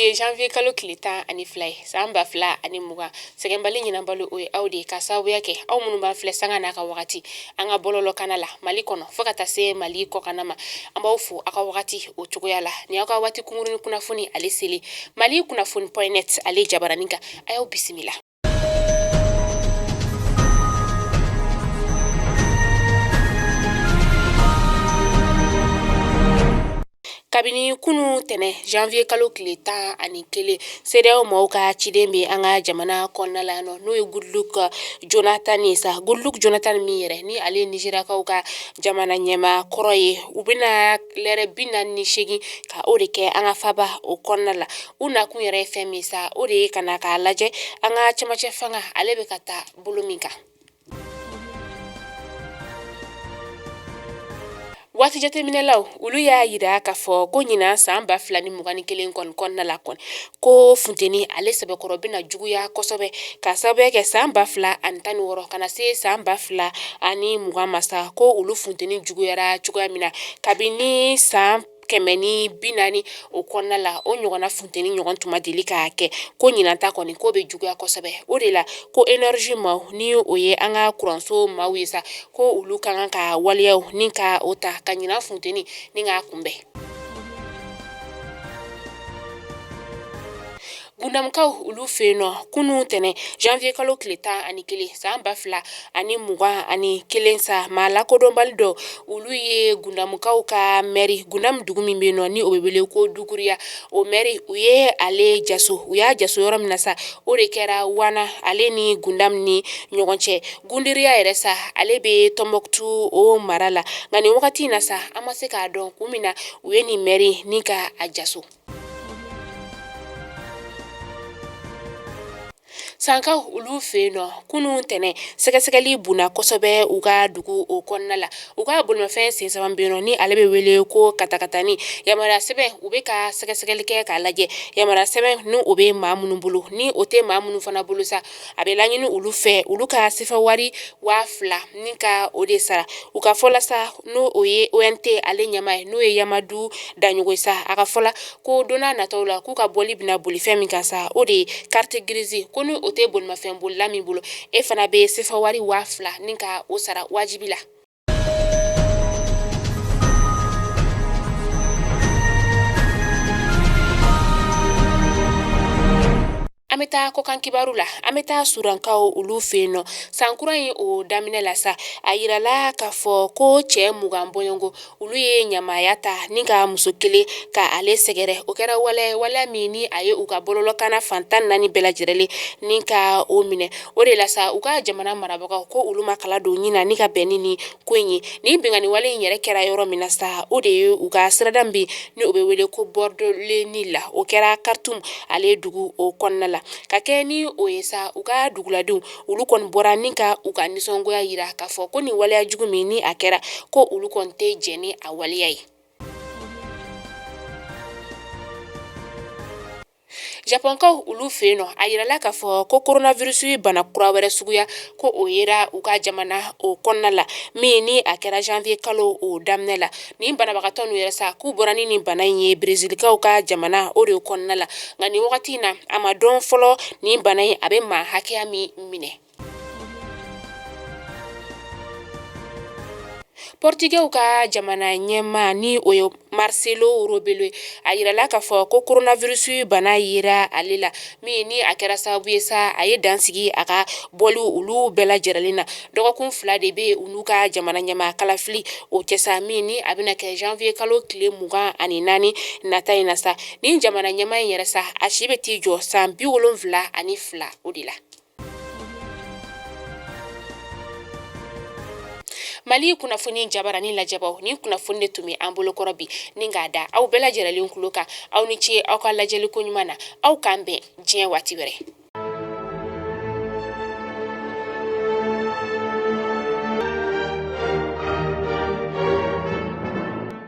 Bi ye janvier kalo tile 12 ye, san 2020. Sɛgɛnbali ɲinanbali, o ye aw de ye, ka sababuya kɛ aw minnu b'an filɛ sanga n'a ka wagati an ka bɔlɔlɔkana la Mali kɔnɔ fo ka taa se Mali kɔkanna ma. An b'aw fo aw ka wagati o cogoya la. Ni aw ka waati kunkuruni kunnafoni ale seli Mali kunnafoni point net ale jabaranin kan, a y'aw bisimila. Kabini kunu tɛnɛ janvier kalo tile 11, CEDEAO maaw ka ciden bɛ an ka jamana kɔnɔna la nɔ, n'o ye Goodluck Jonathan ye sa. Goodluck Jonathan min yɛrɛ ni ale ye Nizeriyakaw ka jamana ɲɛmaa kɔrɔ ye, u bɛna lɛrɛ 48 ka o de kɛ an ka faba o kɔnɔna la. U nakun yɛrɛ ye fɛn min sa, o de ye ka na k'a lajɛ an ka cɛmancɛ fanga ale bɛ ka taa bolo min kan. Waati jateminɛlaw olu y'a yira k'a fɔ ko ɲinan san 2021 kɔni kɔnɔna la kɔni, ko funteni ale sɛbɛkɔrɔ bɛna juguya kosɛbɛ, ka sababuya kɛ san 2016 ka na se san 2020 ma sa, ko olu funteni juguyara cogoya min na kabini san 140 o kɔnɔna la, o ɲɔgɔnna funteni ɲɔgɔn tun ma deli k'a kɛ. Ko ɲinan ta kɔni ko bɛ juguya kosɛbɛ. O de la ko énergie maaw, ni o ye an ka kuranso maaw ye sa, ko olu ka kan ka waleyaw ni ka o ta ka ɲinan funteni ni k'a kunbɛn. Gundamukaw olu fɛ yen nɔ, kunun tɛnɛ janvier kalo tile 11 san 2021 sa, maa lakodɔnbali dɔ olu ye Gundamukaw ka mɛri, Gundamu dugu min bɛ yen nɔ ni o bɛ wele ko Duguriya, o mɛri, u ye ale jaso. U y'a jaso yɔrɔ min na sa, o de kɛra Wana ale ni Gundamu ni ɲɔgɔn cɛ. Gundiriya yɛrɛ sa, ale bɛ Tɔnbɔkutu o mara la. Nka nin wagati in na sa, an ma se k'a dɔn kun min na u ye nin mɛri ni ka a jaso. Sankaw olu fɛ yen nɔ, kunun tɛnɛ sɛgɛsɛgɛli bunna kosɛbɛ u ka dugu o kɔnɔna la. U ka bolimafɛn sen saba bɛ yen nɔ ni ale bɛ wele ko katakatani, yamaruya sɛbɛn, u bɛ ka sɛgɛsɛgɛli kɛ k'a lajɛ yamaruya sɛbɛn ni o bɛ maa minnu bolo, ni o tɛ maa minnu fana bolo sa, a bɛ laɲini olu fɛ olu ka sefa wari 2000 ni ka o de sara. U ka fɔ la sa, n'o o ye ONT ale ɲɛmaa ye, n'o ye Yamadu Daɲogo ye sa, a ka fɔ la ko don n'a nataw la k'u ka bɔli bɛna boli fɛn min kan sa, o de ye carte grise. Ko ni o tɛ bolimafɛn bolila min bolo, e fana bɛ sefa wari 2000 ni ka o sara wajibi la. An bɛ taa kɔkan kibaru la. An bɛ taa Sudankaw olu fɛ yen nɔ. San kura in o daminɛ la sa, a yirala k'a fɔ ko cɛ 20 bɔɲɔgɔnko olu ye ɲamaya ta ni ka muso kelen ka ale sɛgɛrɛ. O kɛra waleya min ni a ye u ka bɔlɔlɔkanna fan 14 bɛɛ lajɛrɛlen ni ka o minɛ. O de la sa, u ka jamana marabagaw ko olu ma kala don ɲin na ni ka bɛn ni nin ko in ye. Nin binkanni wale in yɛrɛ kɛra yɔrɔ min na sa, o de ye u ka sirada min ni o bɛ wele ko Bord le Nil la. O kɛra Khartoum ale dugu o kɔnɔna la. Ka kɛ ni o ye sa, u ka duguladenw olu kɔni bɔra ni ka u ka nisɔngoya yira k'a fɔ ko nin waleya jugu min ni a kɛra, ko olu kɔni tɛ jɛn ni a waleya ye. Japonkaw olu fɛ yen nɔ, a yirala k'a fɔ ko coronavirus bana kura wɛrɛ suguya ko o yera u ka jamana o kɔnɔna la, min ni a kɛra janvier kalo o daminɛ la. Nin banabagatɔ ninnu yɛrɛ sa, k'u bɔra ni nin bana in ye Brezilikaw ka jamana o de kɔnɔna la. Nka nin wagati in na, a ma dɔn fɔlɔ nin bana in a bɛ maa hakɛya min minɛ. Pɔrtigɛw ka jamana ɲɛmaa, ni o ye Marcelo Rebelo ye, a yirala k'a fɔ ko coronavirus bana yera ale la, min ni a kɛra sababu ye sa, a ye dan sigi a ka bɔli olu bɛɛ lajɛrɛlen na. Dɔgɔkun 2 de bɛ olu ka jamana ɲɛmaa kalafili o cɛ sa, min ni a bɛna kɛ janvier kalo tile 24 nata in na sa. Nin jamana ɲɛmaa in yɛrɛ sa, a si bɛ t'i jɔ san 72 o de la. Mali kunnafoni jabarani lajɛbaw, nin kunnafoni de tun bɛ an bolokɔrɔ bi ni k'a da aw bɛɛ lajɛrɛlen tulo kan. Aw ni ce aw ka lajɛli ko ɲuman na. Aw k'an bɛn diɲɛ waati wɛrɛ.